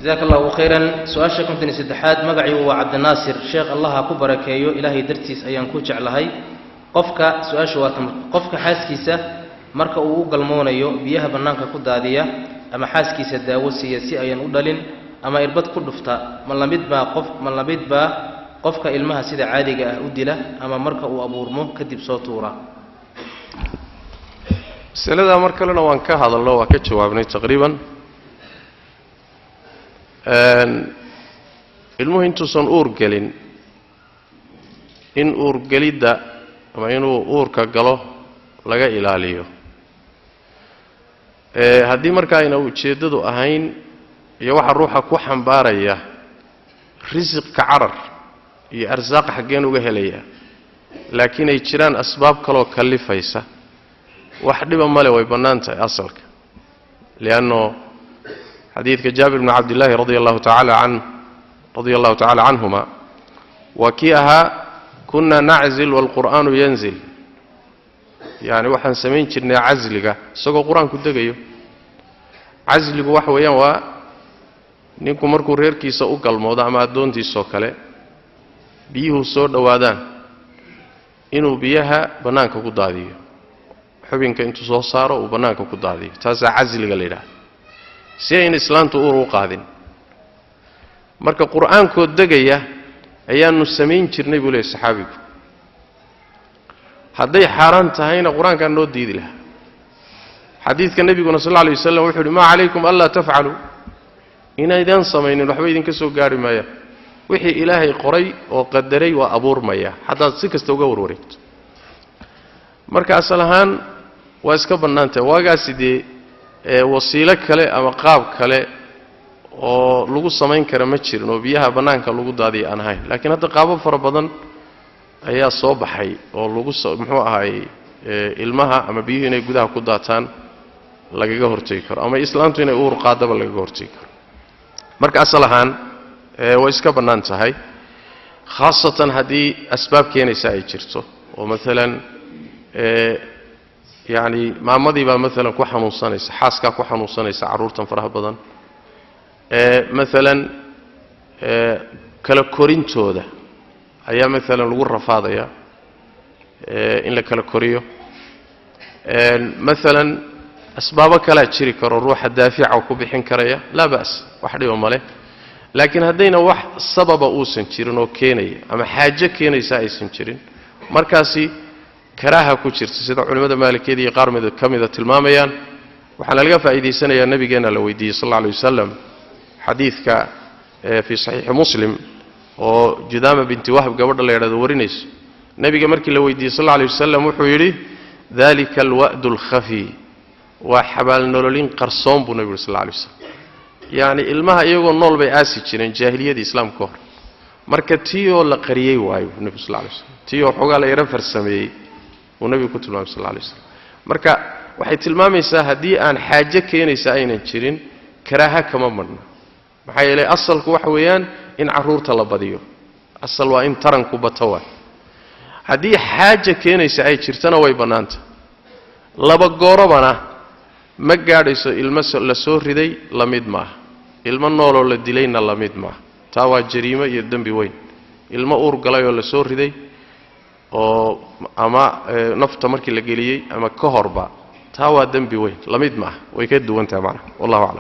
Jazaaka Allahu khayran. Su-aasha 53aad, magacii waa Cabdinaasir. Sheekh, Allaha ku barakeeyo, Ilaahay dartiis ayaan ku jeclahay. Qofka su-aasha waa tan: qofka xaaskiisa marka uu u galmoonayo biyaha bannaanka ku daadiya, ama xaaskiisa daawo siiya si ayan u dhalin, ama irbad ku dhufta, ma lamid baa qof ma lamid baa qofka ilmaha sida caadiga ah u dila, ama marka uu abuurmo kadib soo tuura? Masaladaa mar kalena waan ka hadalno, waa ka jawaabnay taqriiban. Ilmuhu intuusan uur gelin, in uurgelidda ama inuu uurka galo laga ilaaliyo, haddii marka ayna ujeeddadu ahayn iyo waxa ruuxa ku xambaaraya risiqka carar iyo arsaaq xaggeen uga helaya, laakiin ay jiraan asbaab kaloo kallifaysa, wax dhiba male, way bannaan tahay asalka. Lianno xadiidka Jaabir bni Cabdillaahi radia allahu tacala canhuma waa kii ahaa: "Kunna naczil waalqur'aanu yanzil." Yacni waxaan samayn jirnay casliga isagoo Qur-aanku degayo. Casligu waxa weeyaan waa ninku markuu reerkiisa u galmoodo ama addoontiisoo kale, biyuhu soo dhowaadaan, inuu biyaha bannaanka ku daadiyo, xubinka intuu soo saaro uu bannaanka ku daadiyo. Taasaa casliga la yidhahda, si ayna islaantu uur u qaadin. Marka Qur-aankoo degaya ayaanu samayn jirnay, buu leeyay saxaabigu. Hadday xaaraan tahayna Qur-aankaa noo diidi lahaa. Xadiidka nebiguna sal alla alay wasalam wuxuu uhi: "Maa calaykum anlaa tafcaluu." Inaydaan samaynin waxba idinka soo gaarhi maaya. Wixii Ilaahay qoray oo qadaray waa abuurmaya, haddaad si kasta uga warwareegto. Marka asal ahaan waa iska bannaantahay. Waagaasi dee wasiilo kale ama qaab kale oo lagu samayn kara ma jirin oo biyaha bannaanka lagu daadiya aan ahayn, laakiin hadda qaabo fara badan ayaa soo baxay oo lagu muxuu ahaayey ilmaha ama biyuhu inay gudaha ku daataan lagaga hortegi karo, ama islaantu inay uur qaadaba lagaga hortegi karo. Marka asal ahaan way iska bannaan tahay, khaasatan haddii asbaab keenaysa ay jirto, oo maalan yacni maamadii baa maalan ku xanuunsanaysa, xaaskaa ku xanuunsanaysa carruurtan faraha badan, maalan kala korintooda ayaa maalan lagu rafaadaya in la kala koriyo. Maalan asbaabo kalaa jiri karo ruuxa daafica ku bixin karaya, laa ba's, wax dhiba male. Laakiin haddayna wax sababa uusan jirin oo keenaya ama xaajo keenaysa aysan jirin, markaasi karaaha ku jirta, sida culimmada Maalikiyada iyo qaar mid ka mida tilmaamayaan. Waxaana laga faa'iidaysanayaa nabigeenna la weydiiyey sal alla alay wasalam, xadiidka fii Saxiixi Muslim oo Judaama binti Wahb gabadha la yidhahdo warinayso. Nebiga markii la weydiiyey sal alla alay wasalam wuxuu yidhi: "Dalika alwa'du alkhafi." Waa xabaalnololin qarsoon, buu nebigu yuri sal alla alay waslam. Yacni ilmaha iyagoo nool bay aasi jireen jaahiliyadii Islaamka ka hor. Marka tii oo la qariyey waayo buu nebigu sal alay slam, tii oo xoogaa la yaro farsameeyey uu nebigu ku tilmaamay sal alla alay waslam. Marka waxay tilmaamaysaa haddii aan xaajo keenaysa aynan jirin, karaaha kama madhna. Maxaa yeelay asalku waxa weeyaan in carruurta la badiyo, asal waa in taranku bato waay. Haddii xaaja keenaysa ay jirtana way bannaanta. Laba goorobana ma gaadhayso. Ilmo la soo riday la mid maaha, ilmo nooloo la dilayna la mid maaha. Taa waa jariimo iyo dembi weyn. Ilmo uur galayoo la soo riday oo ama nafta markii la geliyey ama ka horba, taa waa dembi weyn, la mid maaha, way ka duwan tahay macnaha. Wallahu aclam.